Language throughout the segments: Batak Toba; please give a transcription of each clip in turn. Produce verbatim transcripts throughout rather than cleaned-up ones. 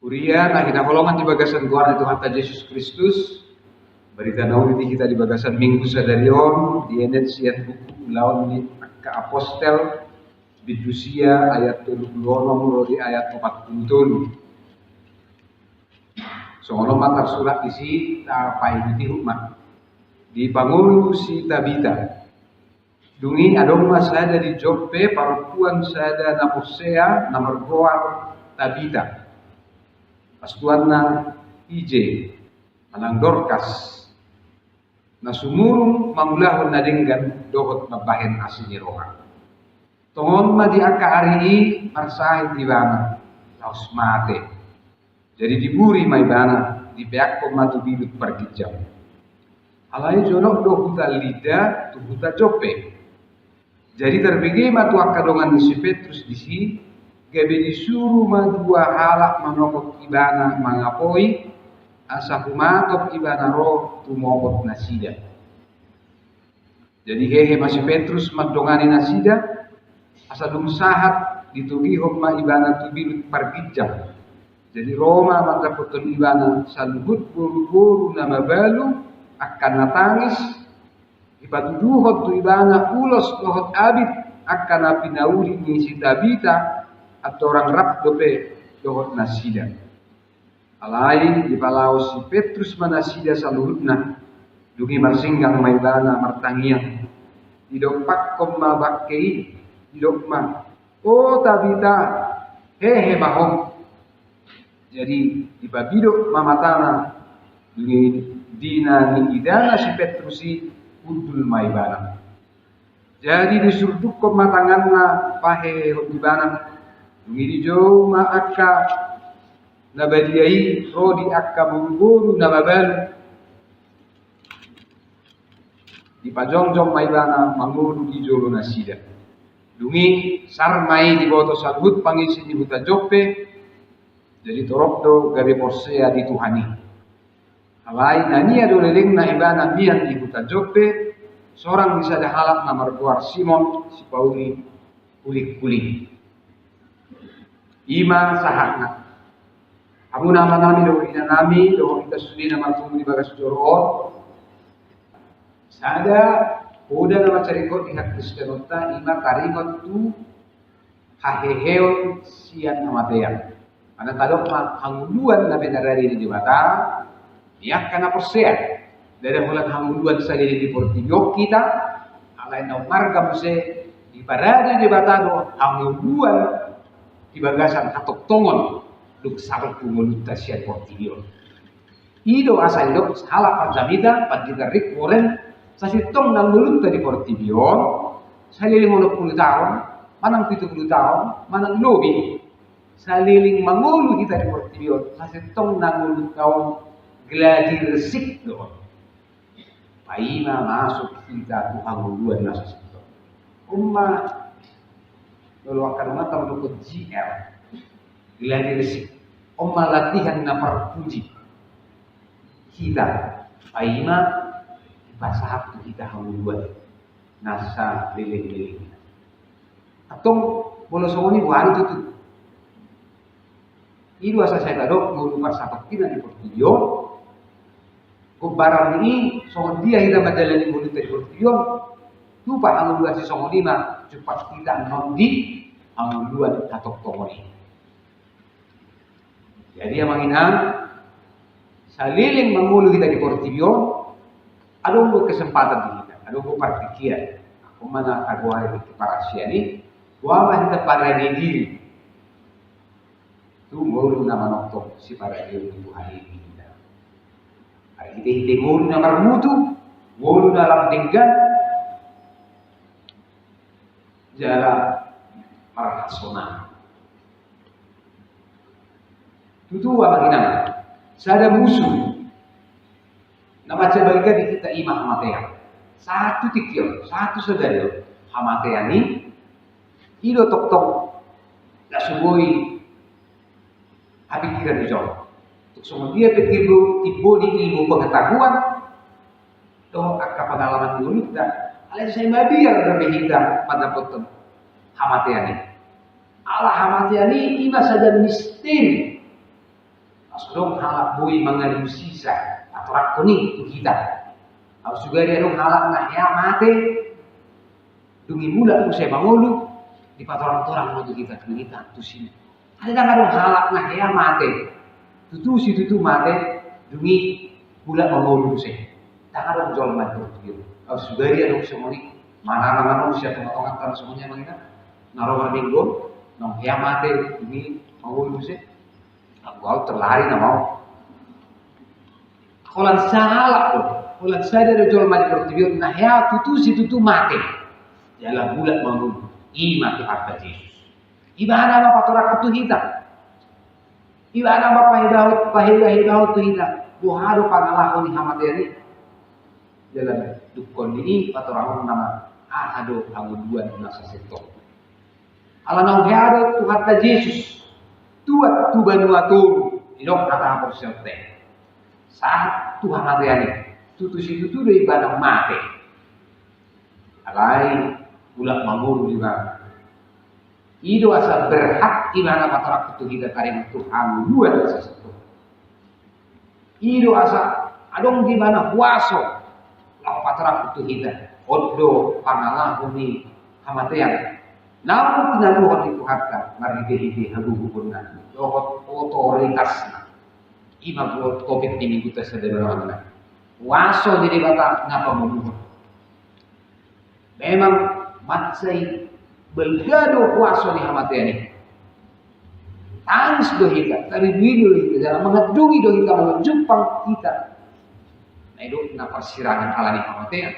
Huria na hinaholongan di bagasan goar ni Tuhanta Jesus Kristus, barita na uli di hita di bagasan Minggu sadari on dienet sian buku Ulaon ni angka Apostel, bindu sia, ayat tolu pulu onom ro di ayat opat pulu tolu. Songon on ma tarsurat disi, tapaihutihut ma. Dipangolu si Tabita. Dung i adong ma sada di Joppe parompuan sada na porsea na margoar Tabita. Pastuanna Ije manang Dorkas, na sumurung mangulahon na denggan dohot mambahen asi ni roha. Tongon ma di angka ari i marsahit ibana, laos mate. Jadi diburi ma ibana, dipeakkon ma tu bilut parginjang. Alai jonok do huta Lidda tu huta Joppe. Jadi tarbege ma tu angka dongan ni si Petrus disi, gabe disuru ma dua halak manopot ibana mangapoi, asa humatop ibana ro tumopot nasida. Jadi hehe ma si Petrus mandongani nasida, asa dung sahat ditogihon ma ibana tu bilut parginjang. Jadi ro ma mandapothon ibana saluhut boruboru na mabalu angka na tangis, dipatuduhon tu ibana ulos dohot abit angka na pinauli ni si Tabita, andorang rap dope dohot nasida. Alai dipalaos si Petrus ma nasida saluhutna. Dung i marsinggang ma ibana martangiang. Didompakkon ma bangke i, didok ma, "O Tabita, hehe ma ho." Jadi dipabidok ma matana. Dung i di na niidana si Petrus i, hundul ma ibana. Jadi disurdukkon ma tanganna pahehehon ibana. Dung i dijou ma angka na badia i ro di angka boruboru na mabalu. Dipajongjong ma ibana mangolu di jolo nasida. Dung i sar ma i diboto saluhut pangisi ni huta Joppe. Jadi torop do gabe porsea di Tuhan i. Alai na nia do lelengna ibana mian di huta Joppe, sorang di sada halak na margoar Simon, sipauli hulinghuling. I ma sahatna. Hamu amanami dohot inanami dohot hita sude na marpungu di bagas joro on, sada poda na mansai ringkot di hakristenonta i ma taringot tu haheheon sian hamatean. Manang tadok ma hangoluan na pinarade ni Debata di angka na porsea. Ndada holan hangoluan saleleng di portibi on hita, alai na ummarga muse diparade Debata do hangoluan di bagasan hatongtongon, dung sarup tu ngolunta sian portibi on. I do asa didok halak parjamita, pandita Rick Warren, sasintongna ngolunta di portibi on, saleleng onom pulu taon, manang pitu pulu taon, manang lobi. Saleleng mangolu hita di portibi on, sasintongna ngolunta on gladi resik do on. Paima masuk hita tu hangoluan na sasintong. On ma, molo angka donganta mandok G R, gladi resik. On ma latihan na parpuji. Hita, paima dipasahat tu hita hangoluan na saleleng-leleng. Antong molo songon i, boha do tutu? I do asa sai tadok ngolu parsatongkinan di portibi on. Gombaran ni i songon dia hita mandalani ngolunta di portibi on. Tupa hangoluan sisongon i ma jumpang hita annon di hangoluan hatongtongon i. Jadi amang inang, saleleng mangolu hita di portibi on, adong do kesempatan di hita, adong do partingkian. On ma na tagoari di parasian i, boha ma hita parade diri tu ngolu na manongtong siparadeon ni Tuhan i di hita. Ai hita, hita ngolu na marmutu, ngolu na lam denggan, jala marhasonangan. Tutu amang inang, sada musu na mansai balga di hita i ma hamatean. Sahat tu tingki on, sahat tu sadari on, hamatean i, i do tongtong na so boi hapingkiran di jolo. Tung songon dia pe timbo, timbo ni ilmu pengetahuan dohot angka pengalaman ngolunta, alai sai mabiar dope hita mandapothon hamatean i. Ala hamatean i, i ma sada misteri. Adong halak boi mangalusisa patorangkon i tu hita. Au sugari adong halak na hea mate, dung i mulak muse mangolu, dipatorang-torang ma tu hita, tu hita, tu sini. Alai ndang adong halak na hea mate, tutu situtu mate, dung i mulak mangolu muse. Ndang adong jolma di portibi on. Au sugari adong songon i, manang adong sian tonga-tonga tano songon i amang inang. Na ro marminggu, naung hea mate, dung i mangolu muse. Au, au terlari nama au. Holan sahalak do, holan sada do jolma di portibi on na hea tutu situtu mate. Jala mulak mangolu, i ma Tuhanta Jesus. Ibana ma patorangkon tu hita. Ibana ma pahebahut, pahebahut tu hita. Boha do pangalaho ni hamatean i. Jala dungkon ni i patorangonna ma aha do hangoluan na sasintongna. Ala naung hea do Tuhanta Jesus tuat tu banua toru, didok hata haporseaonta i. Sahat tu hamatean i, tutu situtu do ibana mate. Alai mulak mangolu ibana. I do asa berhak ibana patorangkon tu hita taringot tu hangoluan na sasintongna. I do asa adong di ibana huaso laho patorangkon tu hita. On do pangalaho ni hamatean naung tinaluhon ni Tuhanta marhitehite hagogoonna dohot otoritasna. I ma topik ni minggunta sadari on. Huaso ni Debata na pamoruon. Memang mansai balga do huaso ni hamatean i. Tangis do hita, tariduidu do hita, jala mangandungi do hita, molo jumpang hita na didok na parsirangan ala ni hamatean.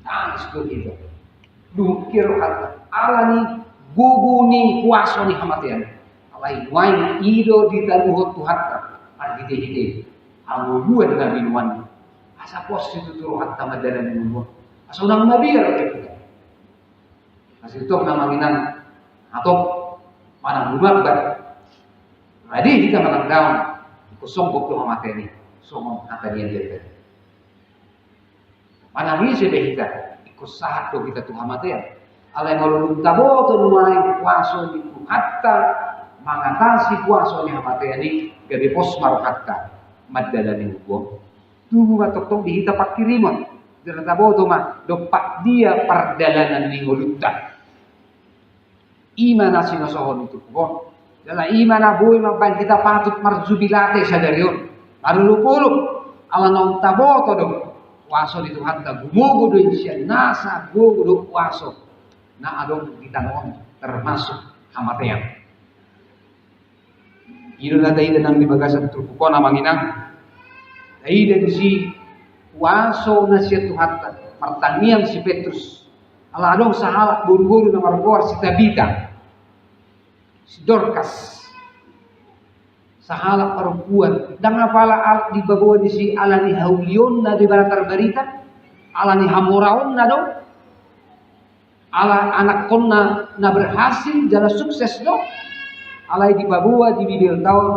Tangis do hita. Dung i rohanta ala ni gogo ni huaso ni hamatean. Alai nuaeng i do ditaluhon Tuhanta marhitehite hangoluan na binoanna. Asa pos situtu rohanta mandalani ngolu on. Asa unang mabiar do hita. Asa i tong na manginan atop manang lumambat. Rade hita manang daong, ingkon songgop do hamatean i songon hata ni andian tadi. Manang ise pe hita, ingkon sahat do hita tu hamatean. Alai molo dung taboto nuaeng huaso ni Tuhanta mangatasi huaso ni hamatean i, gabe pos ma rohanta mandalani ngolu on. Tubu ma tongtong di hita pangkirimon, jala taboto ma dompak dia pardalanan ni ngolunta. I ma na sinasohon ni turpuk on. Jala i ma na boi mambahen hita patut marjubilate sadari on, marolopolop, ala naung taboto do huaso ni Tuhanta, gumogo do i sian nasa gogo dohot huaso na adong di tano on, termasuk hamatean. I do na taida nang di bagasan turpuk on amang inang. Taida disi huaso na sian Tuhanta, martangiang si Petrus. Ala adong sahalak boruboru na margoar si Tabita, si Dorkas. Sahalak parompuan, ndang apala al-, dipaboa disi ala ni haulionna do ibana tarbarita, ala ni hamoraonna do, ala anakkonna na berhasil jala sukses do, alai dipaboa di Bibelta on,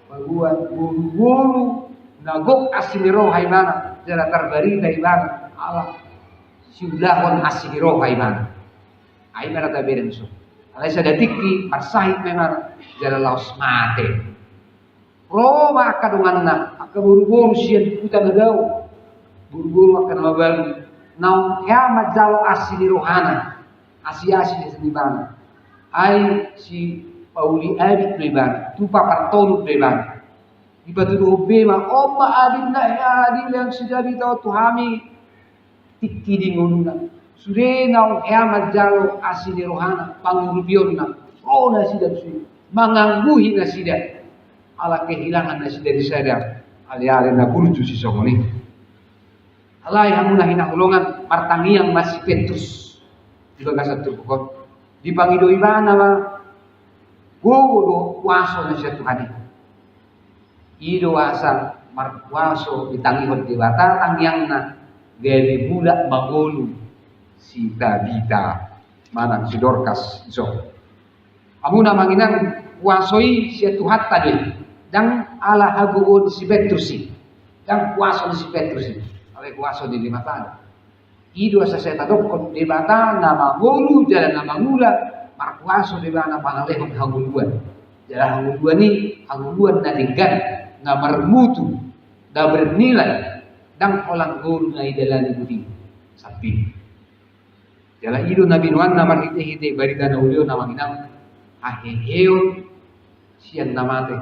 paboa boruboru na gok asi ni roha ibana, jala tarbarita ibana, ala siulahon asi ni roha ibana. Ai ma na tabereng so. Alai sada tingki marsahit ma ibana, jala laos mate. Ro ma angka donganna, angka boruboru sian huta na dao, boruboru angka na mabalu, naung hea manjalo asi ni rohana, asiasi ni ibana. Ai sipauli abit do ibana, tupa partolut do ibana. Dipatuduhon be ma, on ma abit na hea dilean si Tabita on tu hami. Tingki di ngoluna. Sude naung hea manjalo asi ni rohana, pangurupionna. Ro nasida tu sude, mangangguhi nasida. Ala kehilangan nasida di sada aleale na burju sisongon i. Alai hamu na hinaholongan, martangiang ma si Petrus di bagasan turpuk on. Dipangido ibana ma gogo dohot huaso na sian Tuhan i. I do asa marhuaso ditangihon Debata tangiangna, gabe mulak mangolu si Tabita manang si Dorkas, so. Hamu na manginan, huaso i sian Tuhanta do i. Ndang ala hagogoon ni si Petrus i. Ndang huaso ni si Petrus i. Alai huaso ni Debata do. I do asa sai tadokkon Debata na mangolu jala na mangula, marhuaso do ibana mangalehon hangoluan. Jala hangoluan i, hangoluan na denggan, na marmutu, na bernilai, ndang holan ngolu na didalani buti, sampit. Jala i do na binoanna marhitehite barita na uli on, amang inang, haheheon sian na mate.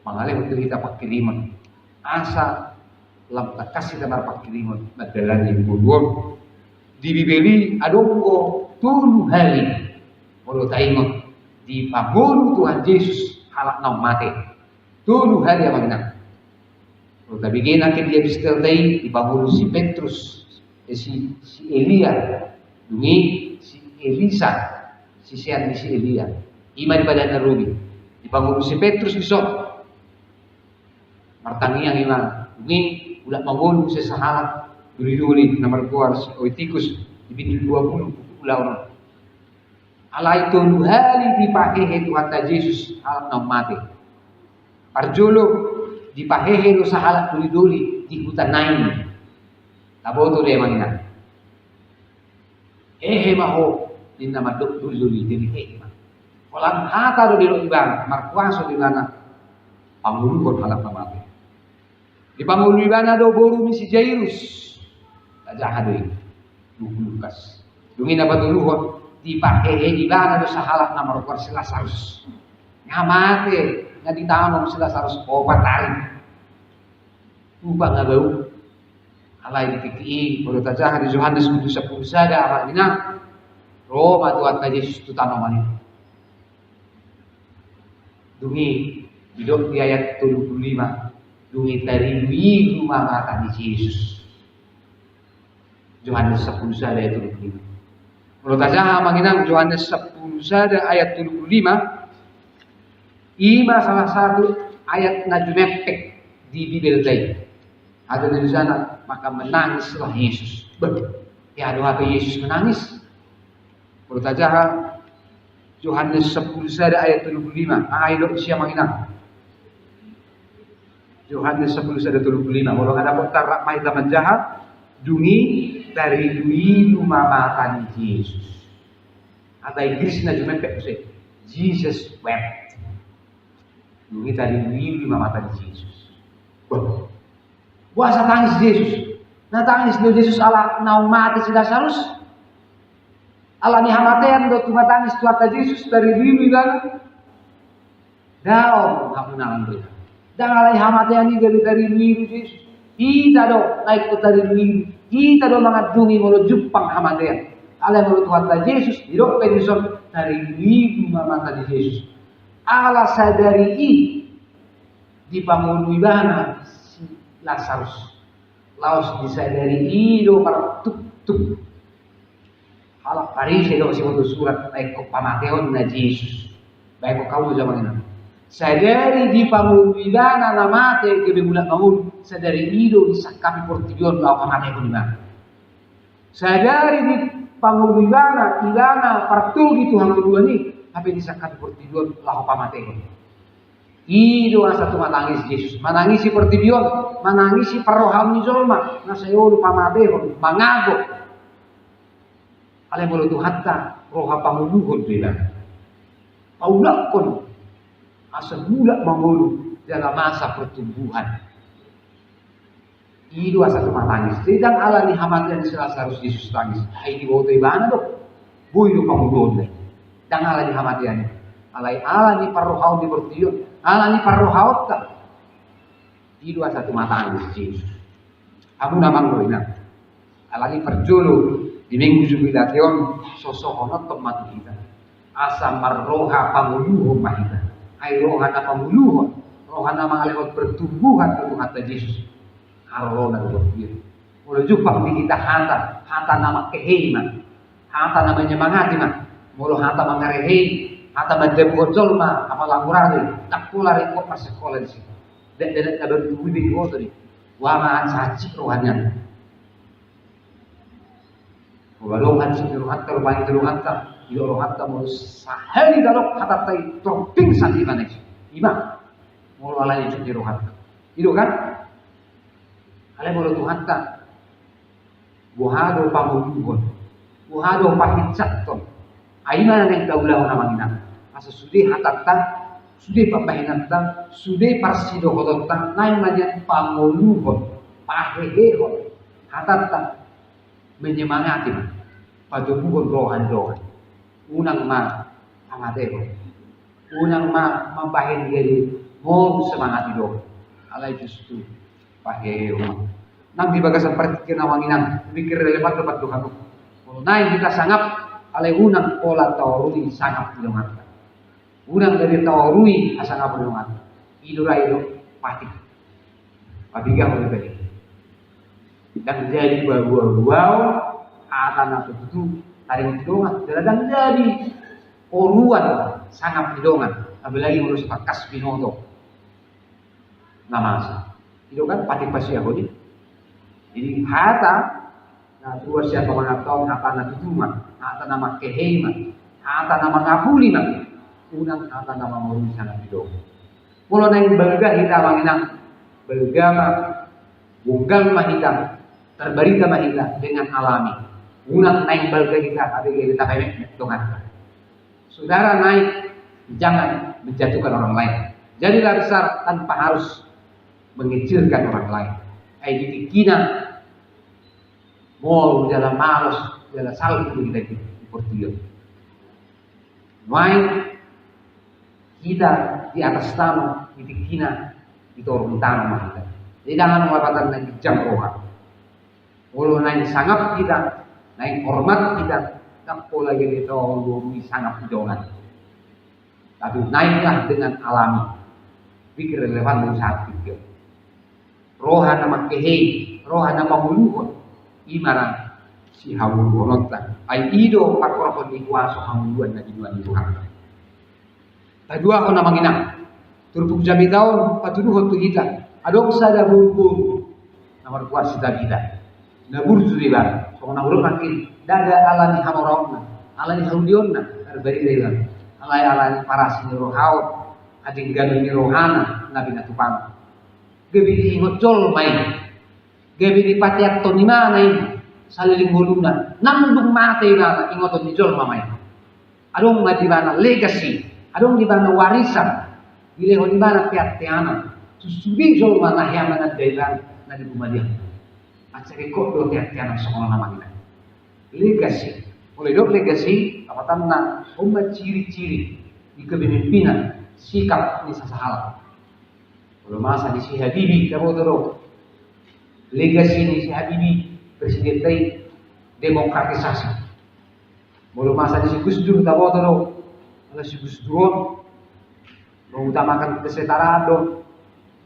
Mangalehon tu hita pangkirimon. Asa lam tangkas hita marpangkirimon mandalani ngolu on. Di Bibel i adong do tolu hali, molo taingot, dipangolu Tuhan Jesus halak naung mate. Tolu hali, amang inang. Molo tabege nangkin di epistelta i, dipangolu si Petrus, eh, si, si Elia, dung i si Elisa, sisean ni si Elia. I ma di Padan na Robi. Dipangolu si Petrus dison. Martangiang i ma. Dung i, mulak mangolu muse sahalak dolidoli na margoar si Eutikus, di bindu dua pulu ulaon on. Alai tolu hali dipahehe Tuhanta Jesus halak naung mate. Parjolo, dipahehe do sahalak dolidoli di huta Nain. Taboto do, amang inang? Hehe ma ho, ninna mandok dolidoli, jadi hehe ma. Holan hata do didok ibana, markuaso do ibana pangoluhon halak na mate. Dipangolu ibana do boru ni si Jairus. Tajaha do i, buku Lukas. Dung i na patoluhon, dipahehe ibana do sahalak na margoar si Lasarus. Nga mate, nga ditanom si Lasarus opat ari. Tupa nga bau. Alai di tingki i, molo tajaha di Johannes bindu sampulu sada, amang inang, ro ma Tuhanta Jesus tu tanoman i. Dung i, didok di ayat tolu pulu lima, dung i tarilu-ilu ma mata ni Jesus. Johannes sampulu sada ayat tolu pulu lima. Molo tajaha, amang inang, Johannes sampulu sada ayat tolu pulu lima, i ma salah satu ayat na jumempek di Bibelta i. Ada tulisanna, maka menangislah Yesus. Beh, ya, ada apa Yesus menangis? Molo tajaha Johannes sampulu sada ayat tolu pulu lima. Aha didok disi, amang inang? Johannes sampulu sada tolu pulu lima. Molo nga dapot, rap ma hita manjaha. Dung i tarilu-ilu ma mata ni Jesus. Hata Inggrisna jumempek muse, Jesus wept. Dung i tarilu-ilu ma mata ni Jesus. Beh. Boasa tangis Jesus? Na tangis do Jesus ala naung mate si Lasarus? Ala ni hamatean do tumatangis Tuhanta Jesus, tarilu-ilu ibana? Daong, hamu na nanggo i. Ndang ala ni hamatean i gabe tarilu-ilu Jesus. Hita do na ingkon tarilu-ilu. Hita do mangandungi molo jumpang hamatean. Alai molo Tuhanta Jesus, didok pe dison, tarilu-ilu ma mata ni Jesus. Ala sadari i dipangolu ibana si Lasarus. Laos di sadari i do martuktuk halak Parise dohot siboto surat na ingkon pamateonna Jesus. Baen hamu ma jo, amang inang. Sadari dipangolu ibana na mate gabe mulak mangolu, sadari i do disangkapi portibi on laho pamatehon ibana. Sadari dipangolu ibana, ibana partogi tu hangoluan i, hape disangkapi portibi on laho pamatehon. I do asa tumatangis Jesus, manangisi portibi on, manangisi parrohaon ni jolma na sai olo pamatehon, mangago. Alai molo Tuhanta, roha pangoluhon do ibana. Paulakhon asa mulak mangolu jala masa pertumbuhan. I do asa tumatangis. Jadi ndang ala ni hamatean si Lasarus Jesus tangis. Ai diboto ibana do, boi do pangoluhon i. Ndang ala ni hamatean i. Alai ala ni parrohaon ni portibi on, ala ni parrohaonta. I do asa tumatangis Jesus. Hamu na nanggo i, amang inang. Alani parjolo di Minggu Jubilate on, sosohononhon ma tu hita asa marroha pangoluhon ma hita. Ai roha na pangoluhon, roha na mangalehon pertumbuhan tu Tuhanta Jesus. Harorona do portibi on. Molo jumpang di hita hata, hata na mangkehe i ma, hata na manyemangati ma. Molo hata mangarehei, hata mandabuhon jolma, apala hurari, ndang pola ringkot marsikola disi. Dakdanak na baru tubu i pe diboto do i. Ua ma hansit rohana. Molo adong hansit ni rohanta, rupani tu rohanta, didok rohanta molo sahali tadok hatanta i, tor pingsan ibana i. I ma. Molo alani hansit ni rohanta. I do kan? Alai molo Tuhanta, boha do pangoluhon, boha do pahinsathon. Ai i ma na naeng taulahon, amang inang. Asa sude hatanta, sude pambahenanta, sude parsidohotonta, naeng ma nian pangoluhon, pahehehon hatanta, menyemangati ma, patoguhon roha ni dongan. Unang ma mangatehon, unang ma mambahen jadi moru semangat ni dongan. Alai justru pahehehon ma. Nang di bagasan partingkian, amang inang, hupikkir relevan do pandohan on. Molo naeng hita sangap, alai unang pola taorui sangap ni donganta. Unang gabe taorui hasangapon ni donganta. I do ra i do, patik. Patik, aha do tadi? Ndang jadi baruaruaon hata na tutu taringot tu dongan. Jala ndang jadi oruan sangap ni dongan. Apalagi molo so tangkas binoto na masa. I do kan patik, pasiahon i. Jadi hata na tuat sian pamangan taon, hata na tutu ma, hata na mangkehe ma, hata na mangapuli ma. Unang hata na mangorui sangap ni dongan. Molo naeng balga hita, amang inang, balga ma, bonggal ma hita, tarbarita ma hita dengan alami. Unang naeng balga hita, tapi gabe tapaemetmet donganta. Saudara naik, jangan menjatuhkan orang lain. Jadilah besar tanpa harus mengecilkan orang lain. Ai di tingkina moru jala malos jala salpu do hita di portibi on. Nuaeng hita di atas tano, di tingkina, di toru ni tano ma hita. Jadi ndang adong lapatan na ginjang roha. Molo naeng sangap hita, naeng hormat hita, ndang pola gabe taorui sangap ni dongan. Tapi naiklah dengan alami. Pikir relevan dengan saat pikir. Roha na mangkehe, roha na mangoluhon, i ma ra sihauluhononta. Ai i do pangkorhon ni kuaso hangoluan na binoan ni Tuhan. Paduahon, amang inang, turpuk jamita on patuduhon tu hita, adong sada boruboru na margoar si Tabita. Na burju do ibana, songon na hudok nangkin, ndada ala ni hamoraonna, ala ni haulionna tarbarita ibana, alai ala ni parasi ni roha on, hadengganon ni rohana na pinatupana. Gabe diingot jolma i, gabe dipateanhon ibana i saleleng ngoluna. Nang dung mate ibana, ingoton ni jolma ma i. Adong ma di ibana legasi, adong di ibana warisan, dilehon ibana teanteanan tu sude jolma na hea mananda ibana na di rumah dia. Mansai ringkot do teanteanan songon on, amang inang. Legasi. Molo didok legasi, lapatanna on ma ciri-ciri di kepemimpinan, sikap ni sasahalak. Molo masa ni si Habibie, taboto do. Legasi ni si Habibie, presiden tadi, demokratisasi. Molo masa ni si Gus Dur, taboto do. Ala si Gus Dur on mengutamakan kesetaraan do.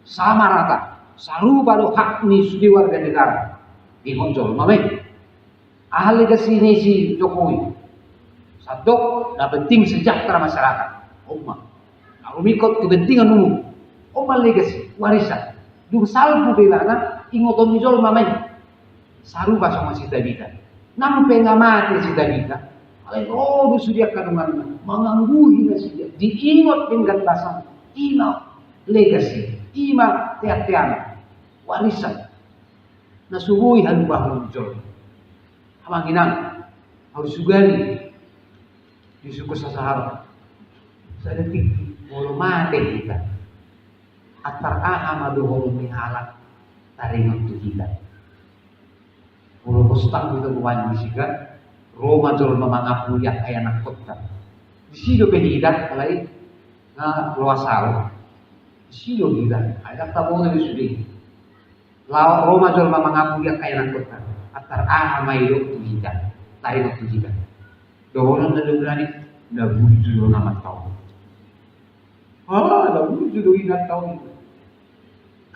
Sama rata, sarupa do hak ni sude warga negara. Diingot jolma ma i. Aha legasi ni si Jokowi? Sandok na penting sejahtera masyarakat. On ma. Aru mingkot kepentingan umum. On ma legasi, warisan. Dung salpu pe ibana, ingoton ni jolma ma i. Sarupa songon si Tabita. Nang pe nga mate si Tabita, alai ro do sude angka donganna, mangangguhi nasida, diingot denggan basa. I ma legasi, i ma teanteanan, warisan na so boi halupahonon jolma. Amang inang, ahu sugari di suku sasahalak. Sada tingki, molo mate hita, antar aha ma dohonon ni halak taringot tu hita? Molo postang hita nuaeng disi kan, ro ma jolma mangapuli angka ianakhonta. Disi dope hita, alai nga loas ahu. Disi do hita, ai ndang taboto be sude. Lao ro ma jolma mangapuli angka ianakhonta. Antar aha ma didok tu hita, taringot tu hita? Dohonon na do berani, na burju do inanta on. Ah, na burju do inanta on.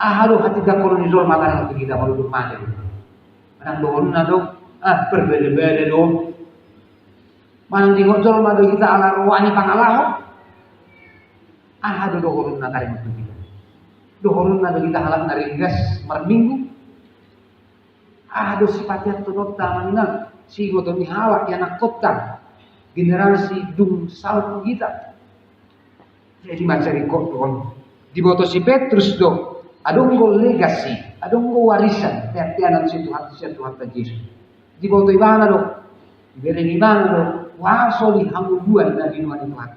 Aha do hatindanghonon ni jolma taringot tu hita molo dung mate? Manang dohononna do, ah, berbeda-beda do. Manang diingot jolma do hita ala roa ni pangalaho? Aha do dohononna taringot tu hita? Dohononna do hita halak na ringgas marminggu? Aha do sipateanhononta, amang inang, siingoton ni halak ianakhonta, generasi dung salpu hita? Jadi mansai ringkot do on. Diboto si Petrus do, adong do legasi, adong do warisan teanteanan sian Tuhan, sian Tuhanta Jesus. Diboto ibana do, dibereng ibana do kuaso ni hangoluan na binoan ni Tuhan.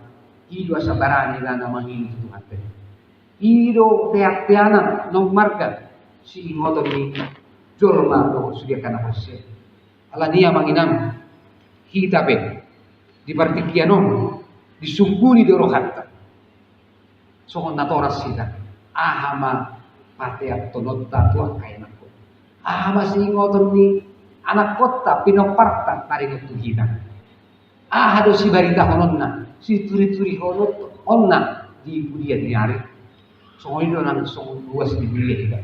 I do asa barani na mangido tu Tuhanta i. I do teanteanan na ummarga siingoton ni jolma dohot sude angka na porsea. Alani i amang inang, hita pe di partingkian on disungkuni do rohanta. Songon natoras hita, aha ma pateantononta tu angka anakhonta? Aha ma siingoton ni anakhonta, pinomparta taringot tu hita? Aha do sibaritahononna, situriturihononna di pudian ni ari? Songon i do nang songon ruas ni huria hita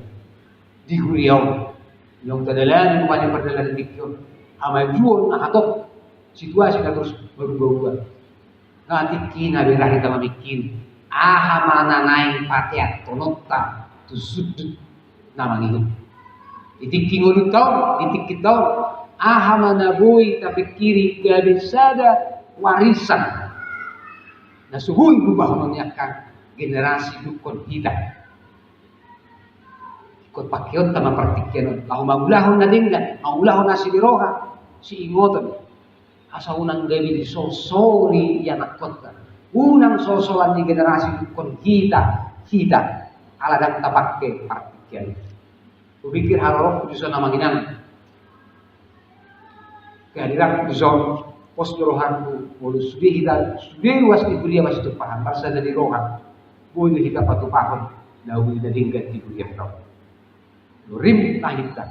di huria on. Naung tadalani rupani pardalanan tingki on, hamajuon na hatop, situasi na torus marubah-ubah. Nga tingkina be ra hita mamingkiri aha ma na naeng pateantononta tu sundut na mangido. Di tingki ngolunta on, di tingkinta on, aha ma na boi tapingkiri gabe sada warisan na so boi diubahon ni angka generasi dungkon hita? Ingkon pangkeonta ma partingkian on laho mangulahon na denggan, mangulahon asi ni roha, siingoton, asa unang gabe disolsoli anakhonta, unang solsolan ni generasi dungkon hita, hita, ala ndang tapangke partingkian. Hupikir haroroku dison amang inang, kehadiranku dison, pos do rohangku molo sude hita, sude ruas ni huria masitumpahan, marsada ni roha, boi do hita patupahon na uli na denggan di hurianta on. Nurim na hita,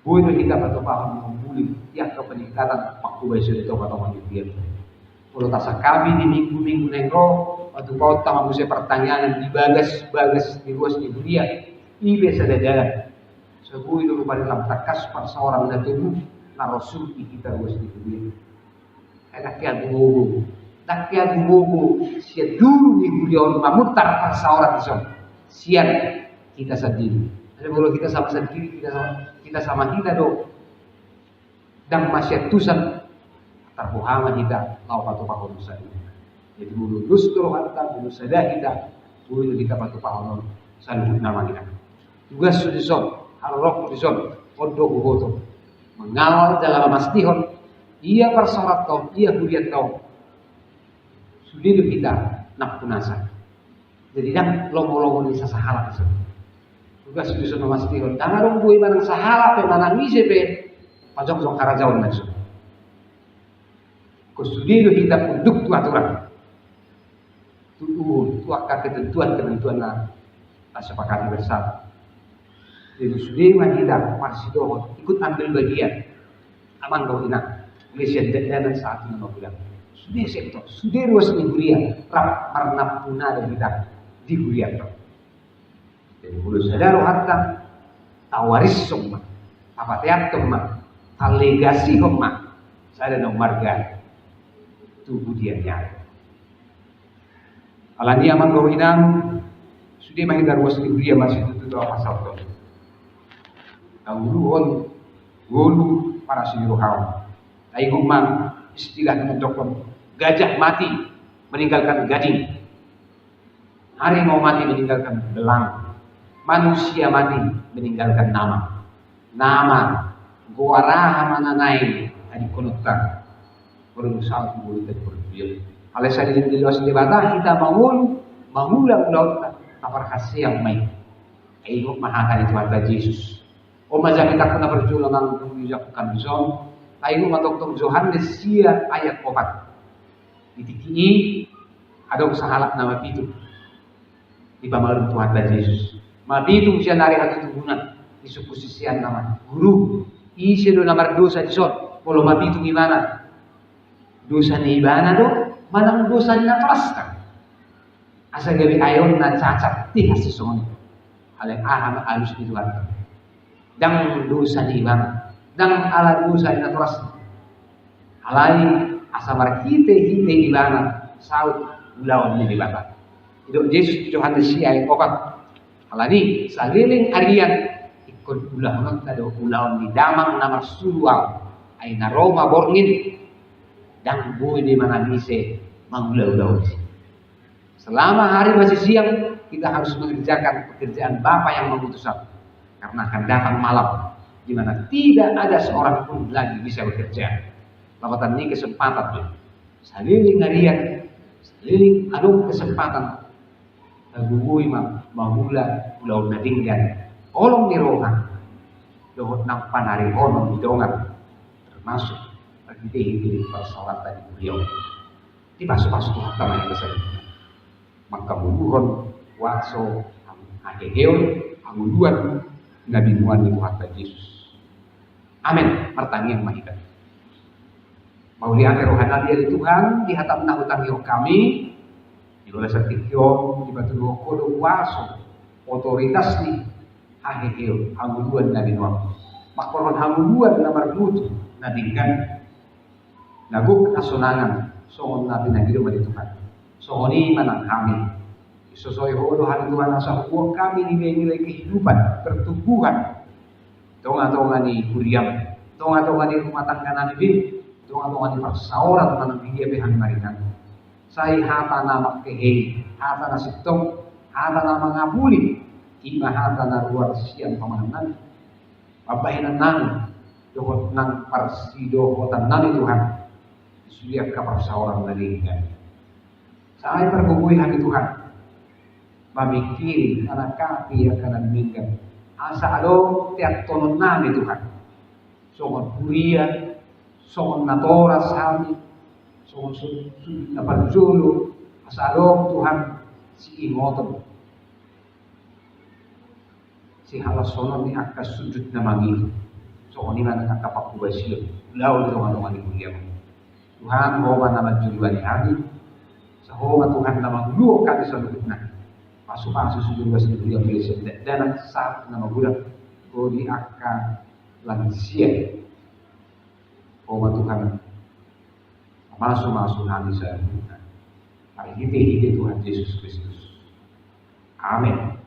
boi do hita patupahon na uli di angka peningkatan pangkobasion di tongatonga ni hurianta. Molo tasangkapi di minggu-minggu naeng ro, patupahonta ma muse partangiangan di bagas-bagas ni ruas ni huria, i pe sada dalan. So boi do rupani lam tangkas parsaoran na togu na ro sungkun di hita ruas ni huria. Ai ndang hea gumogo, ndang hea gumogo sian dulu ni huria on mamuntar parsaoran dison sian hita sandiri. Jadi molo hita sama sandiri, hita sama, hita sama hita do ndang masiantusan, tarboha ma hita laho patupahon sandiri. Jadi molo dos do rohanta, molo sada hita, boi do hita patupahon saluhutna amang inang. Tugashu dison, haroroku dison, on do huboto, mangawal jala mamastihon ia parsaoranta on, ia hurianta on, sude do hita nampunasa. Jadi ndang lomo-lomo ni sasahalak dison. Tugashu dison mamastihon, ndang adong boi manang sahalak pe manang ise pe pajongjong harajaonna dison. Ingkon sude do hita unduk tu aturan, tu uhum, tu angka ketentuan-ketentuan na tasepakati bersama. Jadi sude ma hita marsidohot ikut ambil bagian, amang dohot inang, mulai sian dakdanak sahat tu na magodang. Sude sektor, sude ruas ni huria, rap marnampuna do hita di hurianta on. Jadi molo sada rohanta, tawarishon ma, tapateanton ma, talegasihon ma sada na ummarga tu pudian ni ari. Alani i amang dohot inang, sude ma hita ruas ni huria masitutu tu pasahaton. Tauluhon ngolu parasi ni roha on. Taingot ma istilah na mandokkon, gajah mati meninggalkan gading. Harimau mati meninggalkan belang, manusia mati meninggalkan nama. Nama, goar aha ma na naeng adingkononta, molo dung saut tu ngolunta di portibi on. Alai saleleng ni loas ni Debata hita mangolu, mangula ulaonta, taparhaseang ma i. Taingot ma hata ni Tuhanta Jesus. On ma jamita na parjolo nang dung diujakhon dison, taingot ma tongtong Johannes sia ayat opat. Di tingki i adong sahalak na mapitung dipamalum Tuhanta Jesus. Mapitung sian ari hatutubuna, disungkun siseanna ma, Guru, ise do na mardosa dison, molo mapitung ibana? Dosa ni ibana do manang dosa ni natorasna? Asa gabe aeonna cacat, tihas sisongon i. Alai aha ma alus ni Tuhanta? Ndang dosa ni ibana, ndang ala dosa ni natorasna. Alai asa marhitehite ibana saut ulaon ni Debata. Didok Jesus tu Johannes sia ayat opat, alani saleleng arian ingkon ulahononta do ulaon ni Damang na marsuru Ahu. Ai na ro ma borngin, ndang boi be manang ise mangula ulaon i. Selama hari masih siang, kita harus mengerjakan pekerjaan Bapa yang mengutus Aku. Karena akan datang malam, di mana tidak ada seorang pun lagi bisa bekerja. Lapatan ni i kesempatan do. Saleleng arian, Jadi adong kesempatan, tagogoi ma mangula ulaon na denggan, holong ni roha dohot nang panarihonon ni dongan, termasuk marhitehite parsaoranta di kuria on. Dipasupasu Tuhanta ma hita saluhutna mangkaluaruhon kuaso, haheheon, hangoluan na binoan ni Tuhanta Jesus. Amen. Martangiang ma hita. Mauliate rohanami ale Tuhan di hataM na hutangihon hami. Di bagasan tingki on dipatuduhon Ho do kuaso, otoritas ni haheheon, hangoluan na binoan, mangkorhon hangoluan na marmutu, na denggan, na gok hasonangan, songon na pinangido ma di Tuhan. Songon i ma nang hami. Isosoi Ho do hami Tuhan asa huboan hami nilai-nilai kehidupan, pertumbuhan, tonga-tonga ni kuriaM, tonga-tonga ni rumah tangga nami be, tonga-tonga ni parsaoran manang dia pe hami maringan. Sai hata na manghehei, hata na sintong, hata na mangapuli, i ma hata na ruar sian pamangan nami, pambahenan nami, dohot nang parsidohotan nami Tuhan, di sude angka parsaoran na denggan. Sai pargogoi hami Tuhan, mamingkiri, manangkapi angka na denggan, asa adong teantonon nami Tuhan. Songon huria, songon natoras hami, songon su-, su-, na parjolo, asa adong Tuhan siingoton, sihalashononhon ni angka sundut na mangido. Songon i ma nang angka panghobasion, ulaon di tonga-tonga ni huriaM. Tuhan, Ho ma na manjoloani hami. Asa Ho ma Tuhan na manguluhon hami saluhutna. Pasupasu sujur bas ni huriaM, mulai sian dakdanak sahat na magodang, ro di angka lansia. Ho ma Tuhan, pasupasu hami saluhutna. Marhitehite Tuhan Jesus Kristus. Amen.